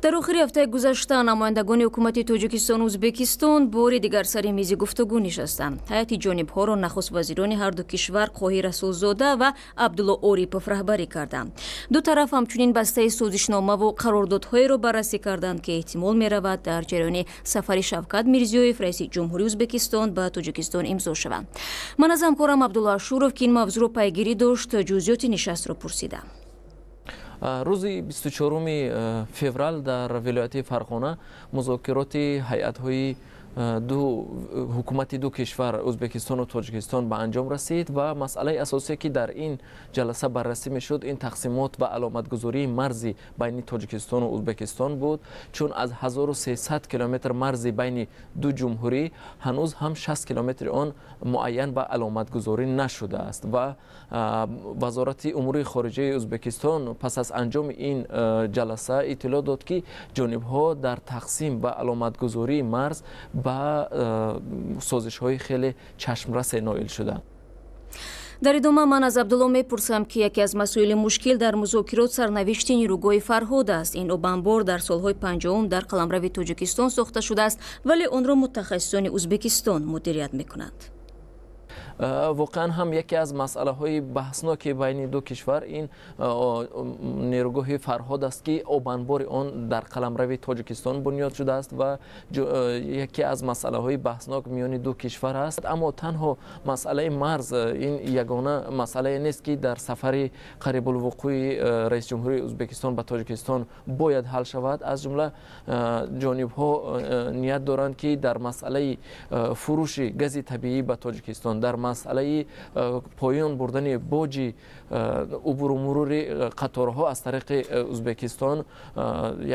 Дар охири ҳафтаи гузашта намояндагони ҳукумати Тоҷикистону Ӯзбекистон бори дигар сари мизи гуфтугӯ нишастанд. Ҳайати ҷонибҳоро нахуствазирони ҳарду кишвар Қоҳир Расулзода ва Абдулло Орипов раҳбарӣ карданд. Ду тараф ҳамчунин бастаи созишномаву қарордодҳоеро баррасӣ карданд, ки эҳтимол меравад дар ҷараёни сафари Шавкат Мирзиёев, раиси ҷумҳури Ӯзбекистон, ба Тоҷикистон имзо шаванд. Ман аз ҳамкорам Абдулло Ашуров, ки ин мавзӯъро пайгирӣ дошт, ҷузъиёти нишастро пурсидам. Рӯзи 24 феврал дар вилояти Фарғона музокироти ҳайатҳои ду ҳукумати ду кишвар, Ӯзбекистону Тоҷикистон, ба анҷом расид ва масъалаи асосие, ки дар ин ҷаласа баррасӣ мешуд, ин тақсимот ва аломатгузории марзи байни Тоҷикистону Ӯзбекистон буд, чун аз 1300 километр марзи байни ду ҷумҳурӣ ҳанӯз ҳам 60 километри он муайян ва аломатгузорӣ нашудааст. Ва Вазорати умури хориҷаи Ӯзбекистон пас аз анҷоми ин ҷаласа иттилоъ дод, ки ҷонибҳо дар тақсим ва аломатгузории марз ба созишҳои хеле чашмрасе ноил шуданд. Дар идома ман аз Абдулло мепурсам, ки яке аз масоили мушкил дар музокирот сарнавишти нерӯгоҳи Фарҳод аст. Ин обанбор дар солҳои 50-ум дар қаламрави Тоҷикистон сохта шудааст, вале онро мутахассисони Ӯзбекистон мудирият мекунанд. Воқеан ҳам, яке аз масъалаҳои баҳсноки байни ду кишвар ин нерӯгоҳи Фарҳод аст, ки обанбори он дар қаламрави Тоҷикистон бунёд шудааст ва яке аз масъалаҳои баҳснок миёни ду кишвар аст. Аммо танҳо масъалаи марз ин ягона масъалае нест, ки дар сафари қарибулвуқӯи раисҷумҳурии Ӯзбекистон ба Тоҷикистон бояд ҳал шавад. Аз ҷумла ҷонибҳо ният доранд, ки дар масъалаи фурӯши гази табиӣ ба Тоҷикистон, дар масъалаи поён бурдани боҷи убуру мурури қаторҳо аз тариқи Ӯзбекистон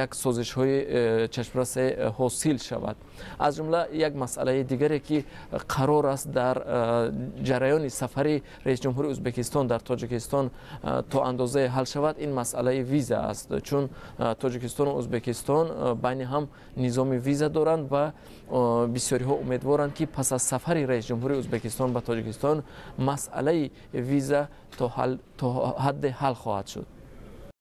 як созишҳои чашмрасе ҳосил шавад. Аз ҷумла як масъалаи дигаре, ки қарор аст дар ҷараёни сафари раисҷумҳури Ӯзбекистон дар Тоҷикистон то андозае ҳал шавад, ин масъалаи виза аст, чун Тоҷикистону Ӯзбекистон байни ҳам низоми виза доранд ва бисёриҳо умедворанд, ки пас аз сафари раисҷумҳури Ӯзбекистон ба Тоҷикистон масъалаи виза то ҳадде ҳал хоҳад шуд.